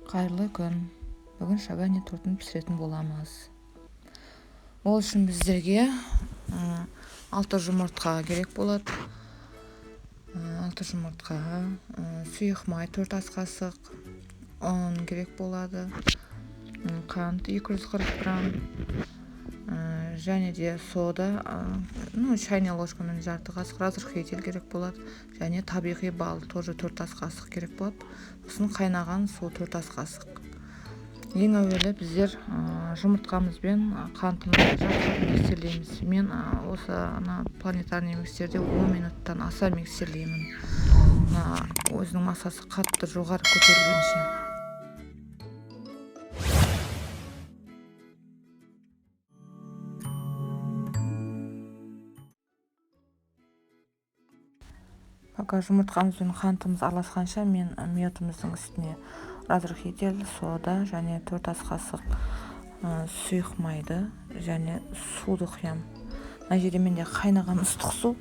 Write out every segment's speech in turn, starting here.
Қайырлы күн. Бүгін шагани тортын пісіретін боламыз. Ол үшін біздерге 6 жұмыртқа керек болады. 6 жұмыртқа, сұйық май 4 ас қасық, ұн керек болады, қант 240 грамм, және де сода, ну, чайная ложкамен жарты қасық, разрыхлитель керек болады, және табиғи бал тоже 4 ас қасық керек болады. Сосын қайнаған су 4 ас қасық. Ең әуелі біздер жұмыртқамыз бен қантымызды жақсылап миксерлейміз. Мен осы ана планетарный миксерде 10 минуттан аса миксерлеймін. Өзінің массасы қатты жоғары көтерілгенше. Пока жұмыртқамыз бен қантымыз араласқанша, мен медіміздің үстіне разрыхлитель, сода және 4 ас қасық сұйық майды және суды құямын. Мына жерде менде қайнаған ыстық су.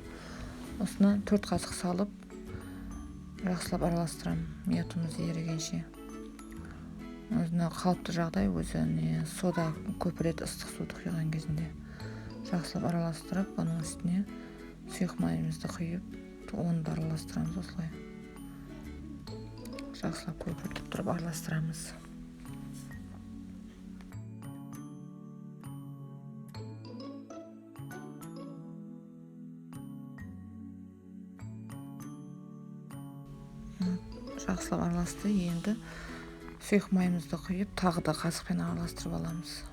Осыны 4 қасық салып жақсылап араластырамын медіміз ерігенше. Өзіне қалыпты жағдай, өзі не сода көпіреді ыстық суды құйған кезінде. Жақсылап араластырып, оның үстіне сұйық майымызды құйып, оны да араластырамыз осылай. Жақсылап көпіртіп тұрып араластырамыз. Жақсылап араласты. Енді сұйық майымызды құйып, тағы да қасықпен араластырып аламыз.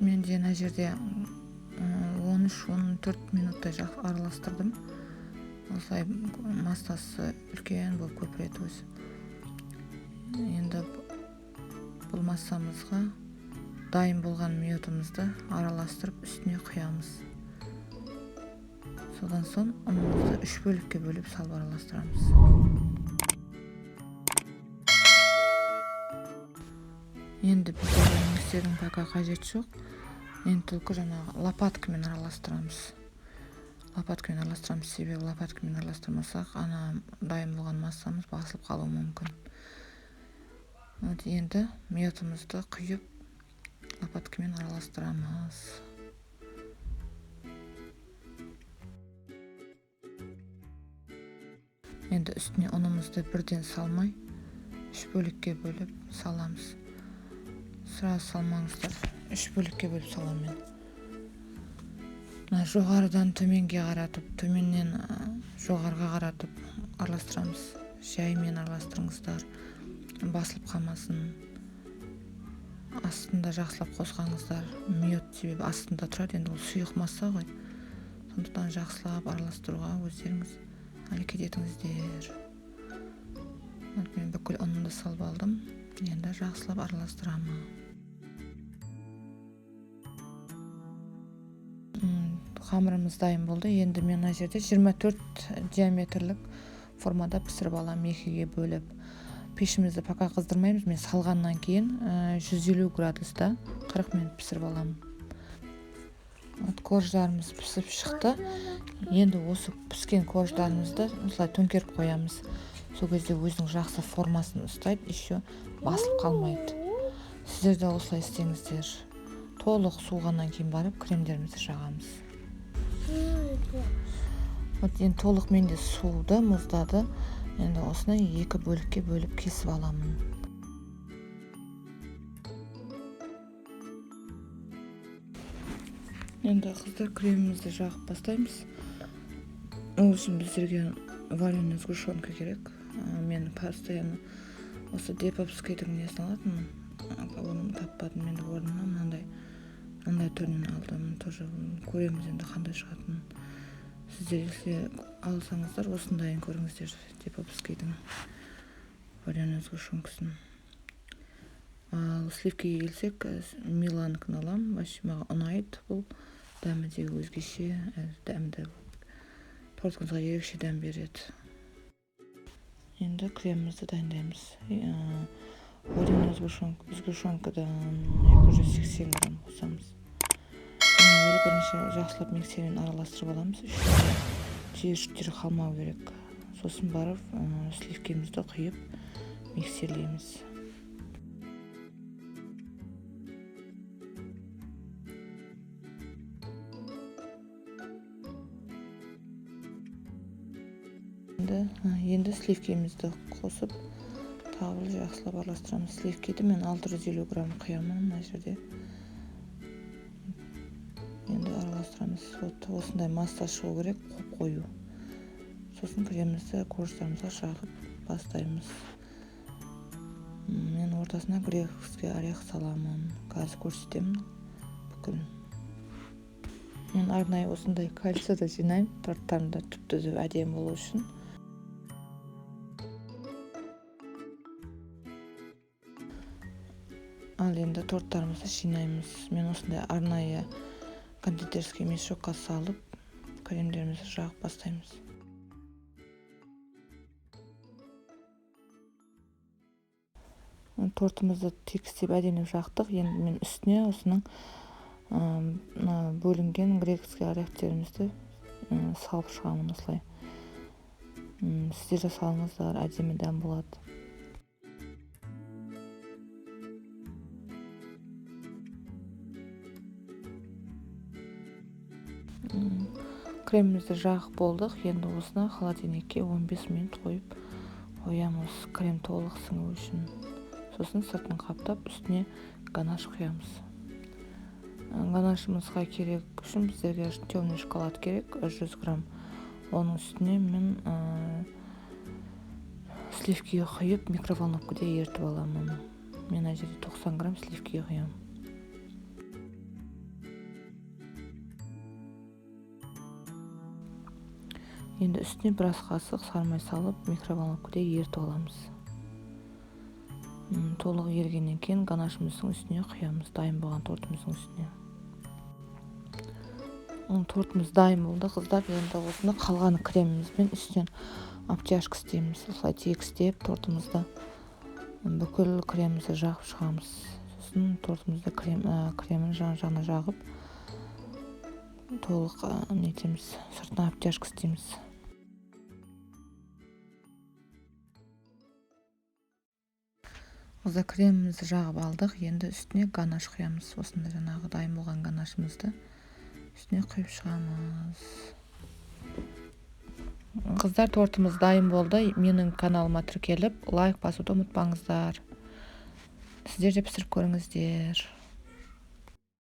Мен де мына жерде 13-14 минуттай араластырдым. Осылай массасы үлкен болып көпіреді өзі. Енді бұл массамызға дайын болған медімізді араластырып үстіне құямыз. Содан соң ұнымызды 3 бөлікке бөліп салып араластырамыз. Енді бізде миксердің пока қажеті жоқ. Енді только жаңағы лопаткамен араластырамыз. Лопаткамен араластырамыз, себебі лопаткамен араластырмасақ, ана дайын болған массамыз басылып қалуы мүмкін. Вот енді медімізді құйып лопаткамен араластырамыз. Енді үстіне ұнымызды бірден салмай, 3 бөлікке бөліп саламыз. Сразу салмаңыздар, 3 бөлікке бөліп саламын мен. Мына жоғарыдан төменге қаратып, төменнен жоғарыға қаратып араластырамыз. Жаймен араластырыңыздар, басылып қалмасын. Астында жақсылап қосқаныңыздар, мед себебі астында тұрады, енді ол сұйық масса ғой. Сондықтан жақсылап араластыруға өздеріңіз әрекет етіңіздер. Вот мен бүкіл ұнымды салып алдым. Енді жақсылап араластырамын. Қамырымыз дайын болды. Енді мен мына жерде 24 диаметрлік формада пісіріп аламын, екіге бөліп. Пешімізді пока қыздырмаймыз. Мен салғаннан кейін 150 градуста 40 минут пісіріп аламын. Вот корждарымыз пісіп шықты. Енді осы піскен корждарымызды осылай төңкеріп қоямыз. Сол кезде өзінің жақсы формасын ұстайды, еще басылып қалмайды. Сіздер де осылай істеңіздер. Толық суығаннан кейін барып кремдерімізді жағамыз. Вот енді толық менде суыды, мұздады. Енді осыны екі бөлікке бөліп кесіп аламын. Енді қыздар кремімізді жағып бастаймыз. Ол үшін біздерге вареная сгущенка керек. Мен постоянно осы деповскийдің несін алатынмын. Оны таппадым, енді орнына мынандай түрінен алдым. Тоже көреміз енді қандай шығатынын. Сіздер если алсаңыздар осындайын көріңіздер, деповскийдің вареная сгущенкасын. Ал сливкіге келсек, миланкіні аламын. Вообще маған ұнайды бұл. Дәмі де өзгеше, дәмді. Тортымызға ерекше дәм береді. Енді кремімізді дайындаймыз. Вареная сгущенкадан 280 80 грамм қосамыз. Ең бірінші жақсылап миксермен араластырып аламыз. Ішінде түйіршіктер қалмау керек. Сосын барып сливкемізді құйып миксерлейміз. Енді сливкемізді қосып тағы бір жақсылап араластырамыз. Сливкиді мен 650 грамм құямын мына жерде. Енді араластырамыз. Вот осындай масса шығу керек, қоп-қою. Сосын кремімізді коржтарымызға жағып бастаймыз. Мен ортасына грецкий орех саламын. Қазір көрсетемін бүкіл. Мен арнайы осындай кольцода жинаймын, торттарымды түп-түзу әдемі болу үшін. Ал енді торттарымызды жинаймыз. Мен осындай арнайы кондитерский мешокқа салып, кремдерімізді жағып бастаймыз. Тортымызды тегістеп әдемілеп жақтық. Енді мен үстіне осының бөлінген грецкий орехтерімізді салып шығамын осылай. Сіздер де салыңыздар, әдемі дәм болады. Кремімізді жағып болдық. Енді осыны холодильникке 15 минут қойып қоямыз, крем толық сіңу үшін. Сосын сыртын қаптап, үстіне ганаш құямыз. Ганашымызға керек үшін біздерге темный шоколад керек, 100 грамм. Оның үстіне мен сливки құйып, микроволновкада ерітіп аламын. Мен мына жерде 90 грамм сливки құямын. Енді үстіне біраз қасық сары май салып, микроволновкада ерітіп аламыз. Толық ерігеннен кейін ганашымыздың үстіне құямыз, дайын болған тортымыздың үстіне. Тортымыз дайын болды, қыздар. Енді осыны қалған кремімізбен үстінен обтяжка істейміз. Осылай тегістеп тортымызды бүкіл кремімізді жағып шығамыз. Сосын тортымызды кремін жан-жағына жағып, толық нетеміз, сыртына обтяжка істейміз. Қыздар, кремімізді жағып алдық. Енді үстіне ганаш құямыз. Осындай жаңағы дайын болған ганашымызды үстіне құйып шығамыз. Қыздар, тортымыз дайын болды. Менің каналыма тіркеліп, лайк басуды ұмытпаңыздар. Сіздер де пісіріп көріңіздер.